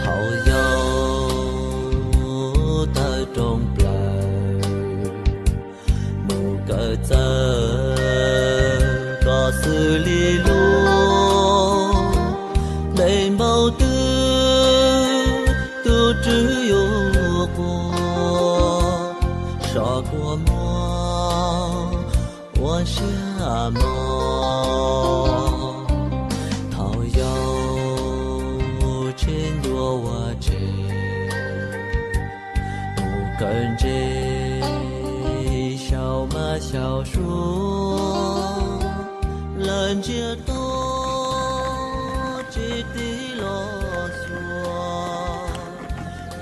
Thaum yau tawg rooj plaws mus kawm txawj, koj xws li lub npe npaum twg tus Tswv yuav quaj, sov kua muag ua siab mos. Thaum yau tsheb ncua ua tsev, mus kawm ntse xyaum mas xyaum suab, lawv ntsia tau tsis tig los xyuas,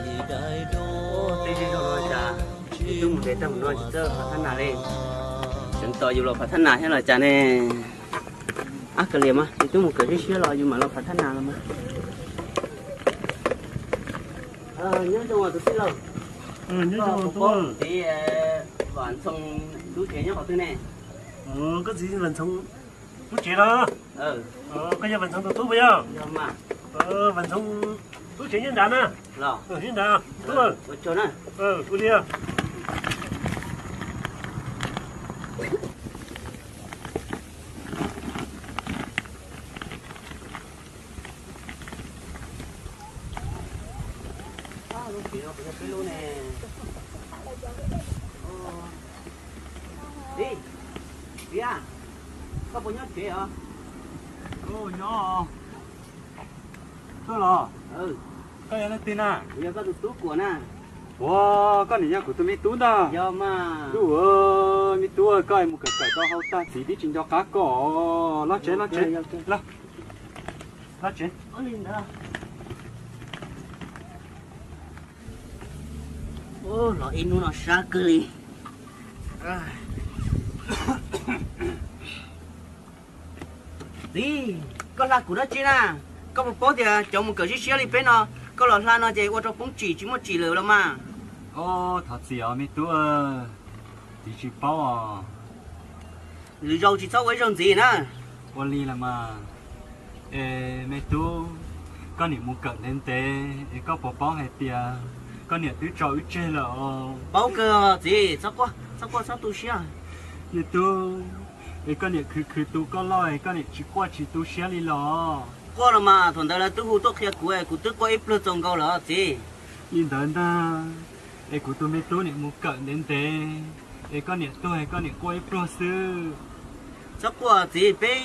ib daim duab tsis mus ntev tag mus no tsis txawj Phav Thab Nas li. Seev tos yus los Phav Thab Nas thiab los cas ne? Ab, kav liam mas, yus twb mus kawm siab siab los yus mam los Phav Thab Nas los mas. Nyob zoo tus tij laug, koj puas paub tus txiv Vam Ntxhoo lub tsev nyob qhov twg ne? Koj txiv Vam Ntxhoo lub tsev los? Koj yog Vam Ntxhoo tus tub puas yog? Vam Ntxhoo lub tsev nyob nrad na. Nyob nrad tub. Ua li. Txiv, txiv, koj puas nyob tsev os? Nyob. Tuaj los? Koj yog leej twg na? Yog koj tus tub Kuam na. Ua, koj niam yog kuv tus me tub ntag. Yog mas. Tub, me tub, koj mus kawm kawm tau hau tag txiv twb tsis nco qab koj. Los tsev, los tsev. Los tsev. Los ib hnub no sab kawg li. Txiv, koj hla kuv dab tsi na? Koj puas paub tias cov mus kawm siab siab li peb no, koj los hla no ces ua rau poob tsim tsis muaj tsim lawm los mas. Thov txim os me tub, txiv tsis paub os. Lwm zaus tsis txhob ua ib zaug ntxiv na. Ua li los mas. Es me tub, koj niam mus kawm ntev ntev es koj puas paub hais tias koj niam twb tso wb tseg lawm os? Paub kawg txiv, txhob quaj txhob tu siab. Me tub, es koj niam khwv khwv tu koj loj es koj niam tsis quaj tsis tu siab li los? Quaj los mas, thaum ntawd lawv twb hu tuaj qhia kuv es kuv twb quaj ib pliag txaus nkaus lawm txiv. Li ntawd ntag, es kuv tus me tub niam mus kawm ntev ntev es koj niam tuag es koj niam quaj ib pliag xwb. Txhob quaj txiv, peb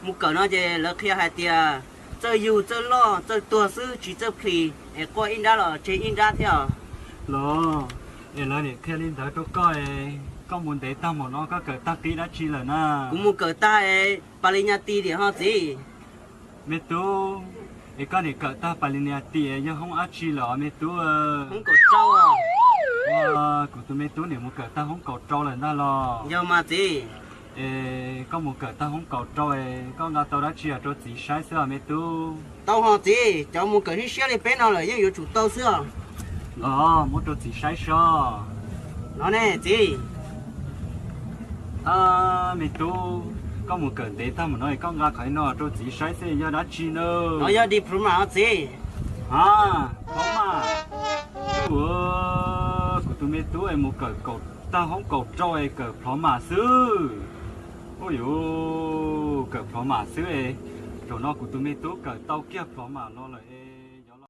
mus kawm no ces lawv qhia hais tias txawj yug txawj loj txawj tuag xwb tsis txawj plhis, es quaj ib nrab los tseg ib nrab thiab os. Los, es lawv niam qhia li ntawd rau koj es koj mus ntev tag mus no koj kawm tag qib dab tsi lawm na? Kuv mus kawm tag es pas li nyas ti tiam ho txiv. Me tub, es koj niam kawm tag pas li nyas ti yog hoob dab tsi lawm me tub? Hoob kaum rau. Kuv tus me tub niam mus kawm tag hoob kaum rau lawm ntag los? Yog mas txiv. Es koj mus kawm tag hoob kaum rau es koj nqa tau dab tsi rau txiv saib xwb os me tub? Tau ho txiv, cov mus kawm siab siab li peb no lawm yeej yuav tsum tau xwb os. Los muab rau txiv saib seb. No ne txiv. Me tub, koj mus kawm ntev tag mus no es koj nqa qhov no rau txiv saib xwb yog dab tsi na? No yog diploma os txiv. A, plhov mas. Kuv tus me tub es mus kawm tag hoob kaum rau es kawm plhov mas xwb. Ua yuav kawm plhov mas xwb es, zaum no kuv tus me tub kawm tau kiag plhov mas no lawm es.